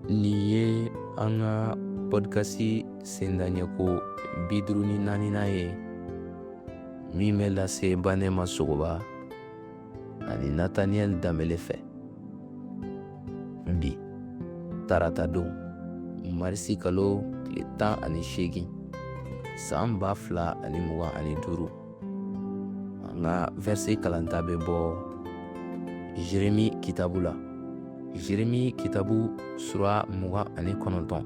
Nin ye an ka pɔdikasi sendaɲɛko 54nan ye min bɛ lase Banɛma Sogoba ani Nataniyɛli Danbele fɛ. Bi tarata don, marisi kalo tile 18, san 2025. An ka vɛrse kalanta bɛ bɔ Jeremi kitabu la. Jeremi kitabu sura 29,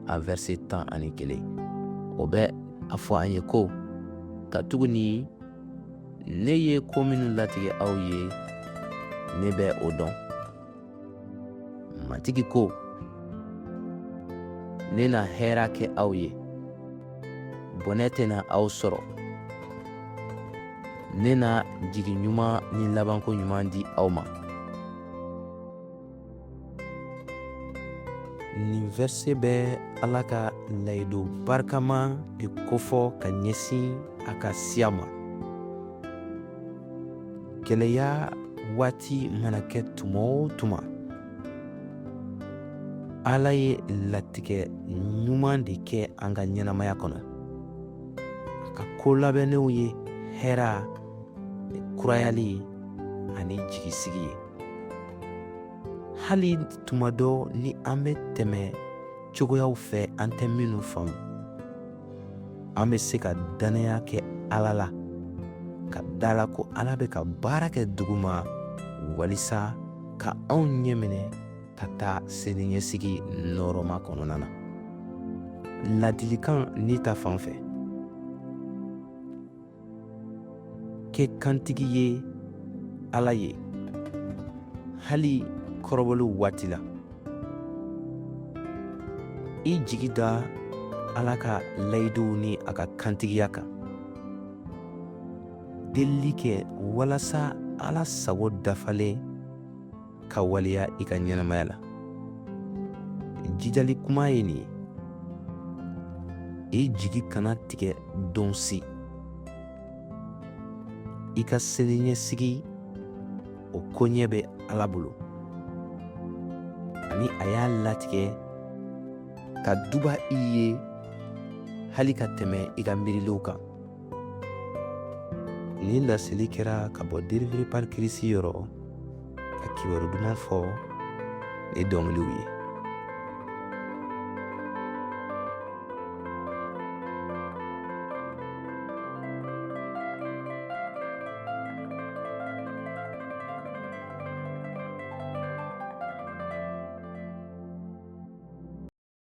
a vɛrse 11. O bɛ a fɔ an ye ko, katuguni ne ye ko minnu latigɛ aw ye, ne bɛ o dɔn. Matigi ko, ne na hɛra kɛ aw ye, bɔnɛ tɛna aw sɔrɔ. Ne na jigi ɲuman ni labanko ɲuman di aw ma. Nin vɛrse bɛ Ala ka layidu barikama de kofɔ ka ɲɛsin a ka siya ma. Gɛlɛya waati mana kɛ tuma o tuma, Ala ye latigɛ ɲuman de kɛ an ka ɲɛnamaya kɔnɔ. A ka ko labɛnnenw ye hɛra, kurayali ani jigisigi ye. Hali tuma dɔ ni an bɛ tɛmɛ cogoyaw fɛ an tɛ minnu faamu, an bɛ se ka dannaya kɛ Ala la, ka da la ko Ala bɛ ka baara kɛ duguma walisa ka anw ɲɛminɛ ka taa siniɲɛsigi nɔɔrɔma kɔnɔna na. Ladilikan ni ta fan fɛ, kɛ kantigi ye Ala ye hali kɔrɔbɔliw waati la. I jigi da Ala ka layiduw ni a ka kantigiya kan. Delili kɛ walasa Ala sago dafalen ka waleya i ka ɲɛnamaya la. Jijali kuma ye nin ye: i jigi kana tigɛ don si. I ka siniɲɛsigi o koɲɛ bɛ Ala bolo, ani a y'a latigɛ ka duba i ye hali ka tɛmɛ i ka miiriliw kan. Nin laseli kɛra ka bɔ Délivré par Christ yɔrɔ, ka kibaru duman fɔ ni dɔnkiliw ye.